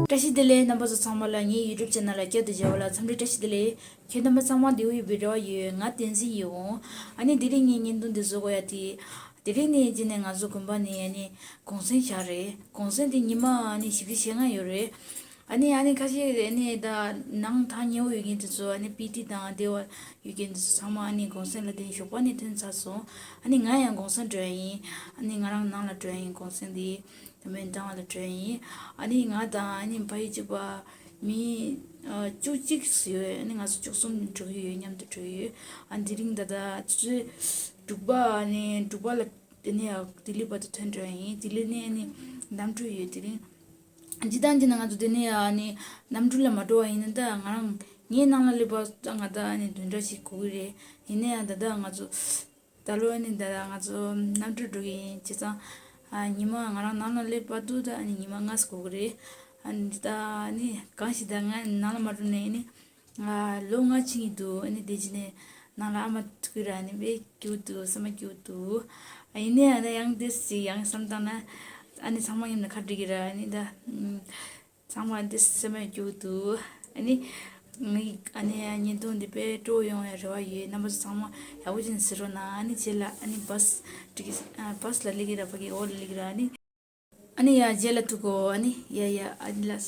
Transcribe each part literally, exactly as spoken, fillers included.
བཀྲ་ཤིས་བདེ་ལེགས། རྣམ་པ་ཚོ་ཚང་མ་ལ་ངའི་YouTube channel ལ་བསྐྱར་དུ་མཇལ་བ་ལ་འཚམས་འདྲི་བཀྲ་ཤིས་བདེ་ལེགས། ཁྱེད་རྣམ་པ་ཚང་མ་བདེ་པོ་ཡོད་པའི་རེ་བ་ཡོད། ང་བསྟན་འཛིན་ཡིན་འོང་། ཨ་ནི་དེ་རིང་ངའི་བརྙན་ཐུང་འདི་བཟོ་དགོས་ཡ་དེ། དེ་རིང་ནས་རྗེས་ནས་ང་ཚོ་དགོན་པ་ནས་ཨ་ནི་གུང་སེང་བཞག་རེད། གུང་སེང་དེ་ཉི་མ་ཨ་ནི་བཞི་བཅུ་ཞེ་ལྔ་ཡོད་རེད། ཨ་ནི་ཨ་ནི་ཁ་ཤས་ཨ་ནི་ད་ནང་ཐག་ཉེ་བོ་ཡོད་མཁན་དེ་ཚོ་ཨ་ནི་སྤི་ཏི་དང་དེ་བ་ཡོད་མཁན་དེ་ཚོ་ཚང་མ་ཨ་ནི་གུང་སེང་ལ་དེ་ནས་ཞོགས་པ་ནས་ཐོན་ཚར་སོང་། ཨ་ནི་ང་ཡང་གུང་སེང་འགྲོ་ཡ་ཡིན། ཨ་ནི་ང་རང་ནང་ལ་འགྲོ་ཡ་ཡིན། གུང་སེང་དེ་དེ་མོན་ཀྲང་ལ་འགྲོ་ཡ་ཡིན། ཨ་ནི་ང་དང་ཨ་ནི་ཕ་ཡུལ་གཅིག་པ་མི་ཨ་བཅུ་གཅིག་ཡོད། ཨ་ནི་ང་ཚོ་བཅུ་གསུམ་འགྲོ་གི་ཡོད། མཉམ་དུ་འགྲོ་གི་ཡོད། ཨ་ནི་དེ་རིང་ད་ལྟ་ཆུ་ཚོད་དྲུག་པ་ཨ་ནི་དྲུག་པ་ལ་དེ་ནས་ཡང་ལྡི་ལི་བར་དུ་ཐོན་འགྲོ་ཡ་ཡིན། ལྡི་ལི་ནས་ཨ་ནི་གནམ་གྲུ་ཡོད། དེ་རིང་སྤྱིར་བཏང་གི་ནི་ང་ཚོ་དེ་ནས་ཨ་ནི་གནམ་གྲུ་ལ་མ་འགྲོ་བ་ཡིན་ན་ད་ང་རང་ངའི་ནང་ལ་སླེབས་པ་ད་ང་ད་ཨ་ནི་བདུན་ཕྲག་ཞིག་འགོར་གི་རེད། ཡིན་ན་ཡང་ད་ལྟ་ང་ཚོ་ད་ལོ་ཨ་ནི་ད་ལྟ་ང་ཚོ་གནམ་གྲུ་འགྲོ་གི་ཡིན། བྱས་ཙང་ཨ་ཉི་མ་ང་རང་ནང་ལ་སླེབས་བར་དུ་ད་ཨ་ནི་ཉི་མ་ལྔ་ཙམ་འགོར་གི་རེད། ཨ་ནི་ད་ཨ་ནི་གང་ཞིག་ད་ང་ནང་ལ་མ་འགྲོ་ནས་ཨ་ནི། ང་ལོ་ལྔ་ཕྱིན་གྱི་འདུག་ཨ་ནི་དེ་རྗེས་ནས་ནང་ལ་ཨ་མ་ཐུག་གི་ར། ཨ་ནི་དཔེ་སྐྱིད་པོ་འདུག་བསམ་པ་སྐྱིད་པོ་འདུག་ཨ་ཡིན་ནའི་ཨ་ད་ཡང་དེ་ཞིག་ཡང་བསམ་བཏང་ན་ཨ་ནི་ཚང་མ་མཉམ་ལ་ཁ་བྲིས་ཀྱི་ར། ཨ་ནི་ད་ཚང་མ་དེ་སེམས་པ་སྐྱིད་པོ་འདུག་ཨ་ནི་ངའི་ཨ་ནི་བརྙན་ཐུང་འདི་དཔེ་སྤྲོ་ཡོང་བའི་རེ་བ་ཡོད། རྣམ་པ་ཚོ་ཚང་མ་ཡག་པོ་བྱས་ནས་གཟིགས་རོགས་གནང་། ཨ་ནི་རྗེས་ལ་ཨ་ནི་བཱས་འགྲིག་གི་ཨ་བཱས་ལ་སླེབས་ཀྱི་ར། ཕ་གི་འོག་ལ་སླེབས་ཀྱི་ར། ཨ་ནི། ཨ་ནི་ཡ་རྗེས་ལ་ཐུག་གོ་ཨ་ནི་ཡ་ཡ་ཨ་ནི་ལ།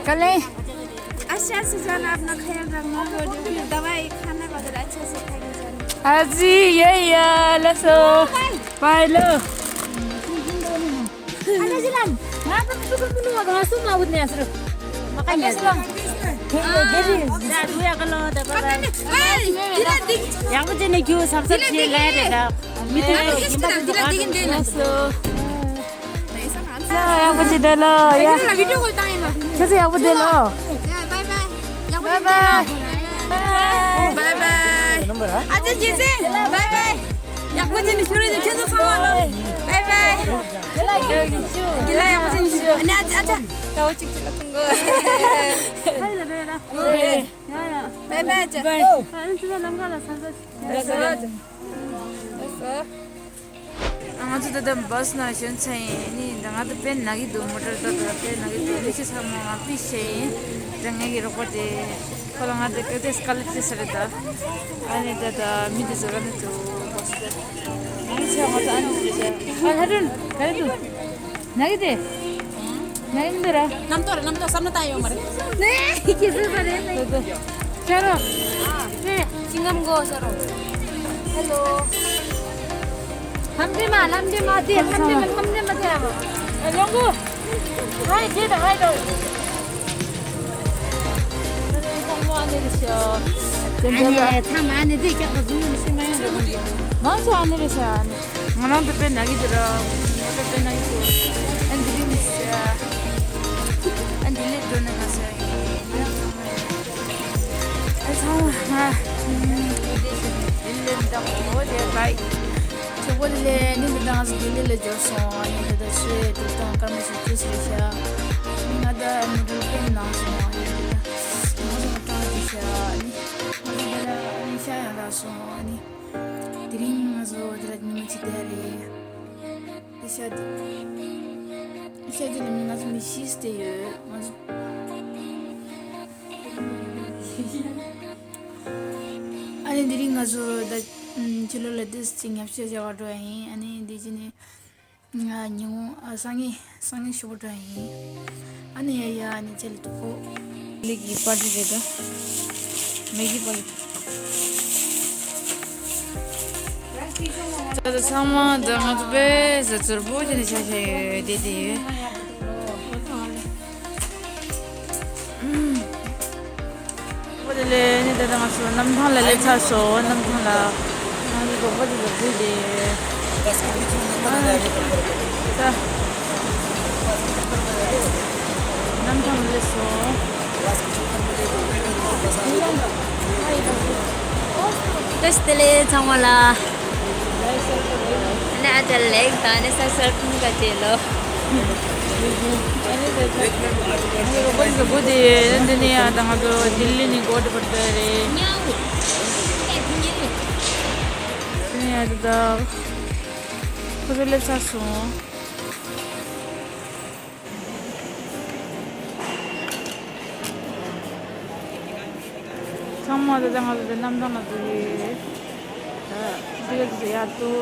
कल नहीं। अच्छा से जाना, अपना ख्याल रखना। वो जो भी दवाई खाना वगैरह अच्छा से खाके जाना। अजी ये या लसो pilo. Ana jilan, ngapa mtu kumunu wa gasu ma wudne asro. Makanya. Deli. Da duya kalo da ba. Hey, dila dik. Yang ko jene kyu sab sab je le de da. Mitu dila dik, dila dik de na. Yang ko jidelo ya. Video call time. Kese yang ko delo. Ya, bye bye. Yang ko bye bye. Bye bye. Acha jese. Bye bye. ཡག་པོ་བྱས་ནས་ཤོད་རེད། ཁྱེད་ཚོ་ཚང་མ་ལ་བའི་བའི། དེ་ལ་ཡག་པོ་བྱས་ནས་ཤོད། ཨ་ནི་ཨ་ཅག་ཨ་ཅག་ད་འོ་གཅིག་གཅིག་ལ་ཐུང་གོ། ཧའི་ལ་བའི་ལ། ཡ་ཡ། བའི་བའི་ཨ་ཅག་ཨ་ནི་ཚོ་ལམ་ཁ་ལ་ས་ས་ཆུ། ང་ཚོ་ད་ལྟ་བཱས་ནང་ཞོན་ཚར་ཡིན། ཨ་ནི་ད་ང་ད་དཔེ་ན་གི་འདུག་མོ་ཊར་ད་ད་དཔེ་ན་གི་འདུག་མི་ཤི་ཚང་མ་ང་པི་ཤེ་ཡིན། ད་ངེད་ཀྱི་རོགས་པ་དེ། ཁོ་ལ་ང་དེ་ཀ་ཏེ་སྐ་ལེ་ཏེ་ས་རེད་ད། ཨ་ནི་ད་ད་མི་དེ་ཚོ་ར་ནི་ཚོ་བོ་སི་ཏེ། ཨ་ནི་ཆ་ང་ད་ཨ་ནི་ཚོ་རེད་ད། ཨ་ལྷ་སྒྲོན་ག་རེ་འདུག་ན་གི་དེ། ན་གི་འདི་ར། རྣམ་རྟོག་རེད། རྣམ་རྟོག་བསམ་ན་ད་ཡོང་མ་རེད། ནེ་ཁྱི་སུ་ས་རེད་ནེ། ཤ་རོ། ཨེ། ཅི་ངམ་གོ་ཤ་རོ། ཧེ་ལོ། ལྷམ་འདྲེ་མ་ལྷམ་འདྲེ་མ་དེ་ལྷམ་འདྲེ་མ་ལྷམ་འདྲེ་མ་དེ་ཨ་མ། ཨ་ལོང་གོ། ཧའི་ཇེ་ད་ཧའི་ད། ཚང་མ་ཨ་ནེ་རེད་ཤག་ཚང་མ་ཨ་ནེ་དེ་སྐྱག་པ་བཟུང་ནས་ཤི་མ་ཡོང་རེད། ང་ཚོ་ཨ་ནེ་རེད་ཤག་ང་རང་ཚོ་དཔེ་ན་གི་འདུག་ར། ང་ཚོ་དཔེ་ན་གི་འདུག་ཨ་འདི་གི་མི་ཤག་ཨ་འདི་ལས་འགྲོ་ནས་ང་ཚོ་ཨ་ཚང་མ་ཨ་ལེ་ལེ་འདྲ་པོ་དེ་བྷའི། ཆོག་པོ་ལེ་ལེ། ནི་འདི་དང་ང་ཚོ་ལྡི་ལི་ལ་འབྱོར་སོང་། ཨ་ནི་ད་ལྟ་ཆུ་དུག་དང་སྐར་མ་ཞིག་ཆུ་ཟེར་ཤག་ང་ད་མོ་ཊར་པེན་ནང་སོང་། ཨ་ནི་ད་ང་ཚོ་གྲང་གི་ཤག་ཨ་ནི་ང་ཚོ་ད་ལྟ་ཨ་ནི་ཤ་ཡང་རག་སོང་། ཨ་ནི་དེ་རིང་ང་ཚོ་དེ་ལ་ཉི་མ་གཅིག་བསྡད་རེད། དེ་ཤ་དེ་ཤ་དེ་ལ་ང་ཚོ་མི་བཞི་བསྡད་ཡོད། ང་ཚོ། ཨ་ནི་དེ་རིང་ང་ཚོ་ད་ཕྱི་ལོགས་ལ་ཏོག་ཙམ་ཉལ་ཤ་བྱ་བར་འགྲོ་ཡ་ཡིན། ཨ་ནི་དེ་རྗེས་ནས་ང་ཉིན་གུང་ཨ་སང་ཉིན་སང་ཉིན་ཞོགས་པ་འགྲོ་ཡ་ཡིན། ཨ་ནི་ཡ་ཡ་ཨ་ནི་ཆེ་ལ་ཐུག་གོ་ལི་གི་པར་ཊི་རེད་ད། མེ་གི་པར་ཊི། ད་ད་ཚང་མ་ད་ང་ཚོ་དཔེ་ཟ་ཚོར་པོ་བྱས་ནས་ཆ་ཆ་ཡོད་བསྡད་བསྡད་ཡོད། ཨོ་དེ་ལས་ནི་ད་ལྟ་ང་ཚོ་གནམ་ཐང་ལ་སླེབས་ཚར་སོང་། གནམ་ཐང་ལ་ང་ཚོ་རོགས་པ་དེ་ཚོ་བུད་དེ། ད་གནམ་ཐང་ལ་སླེབས་སོང་། བཀྲ་ཤིས་བདེ་ལེགས་ཚང་མ་ལ། ཨ་ནི་ཨ་ཅག་ལེགས་དང་ཨ་ནི་ས་སར་ཕུང་ག་བྱེད་ལོ། ཨ་ནི་ད་ང་ཚོ་རོགས་པ་ སྒོ་དེ་འདི་ནས་ཡང་ད་ང་ཚོ་ལྡི་ལི་ནས་སྒོ་དེ་བར་དེ་རེད། དེ་ནས་ཡང་དེ་ད་ཁོ་ཚོ་སླེབས་ཚར་སོང་། ཚང་མ་དེ་ད་ང་ཚོ་དེ་གནམ་ཐང་ལ་འཛུལ་གྱི་རེད། ད་འདི་ག་ཚོ་ཡར་འགྲོ།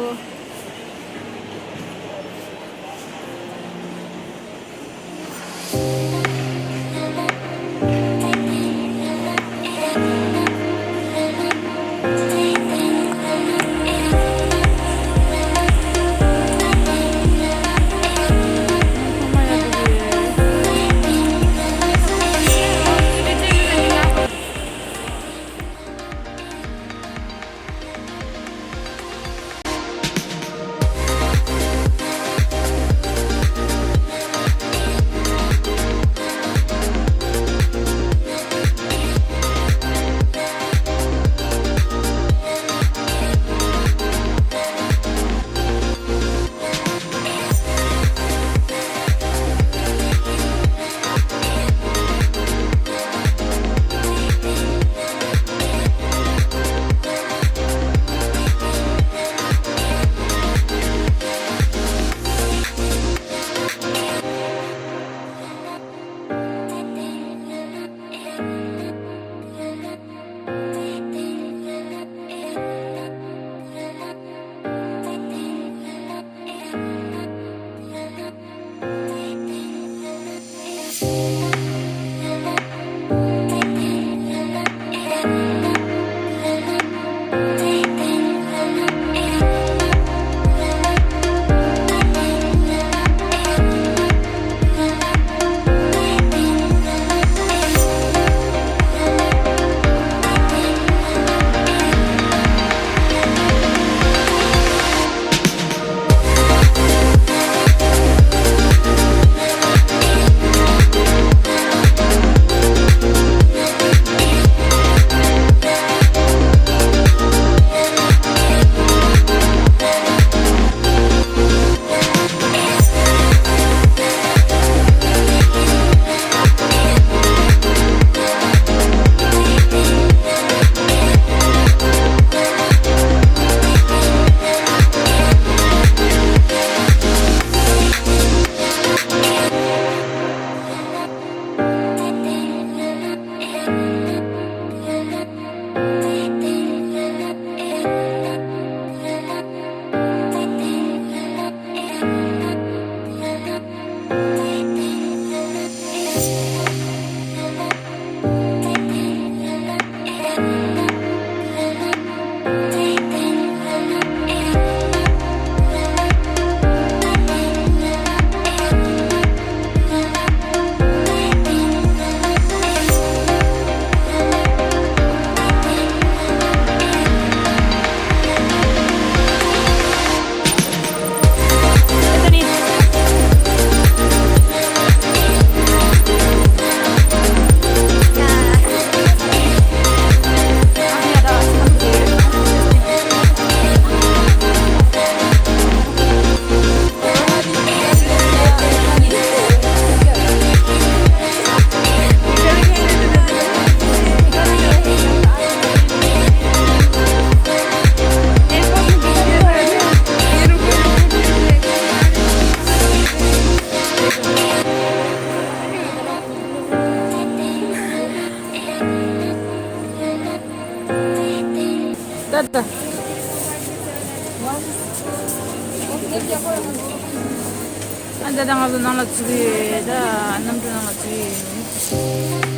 ད་ད། ཨ་ད་ད་ང་ཚོ་ནང་ལ་ཚུད་ཀྱི་ཡོད། ད་གནམ་གྲུ་ནང་ལ་ཚུད་ཀྱི་ཡོད།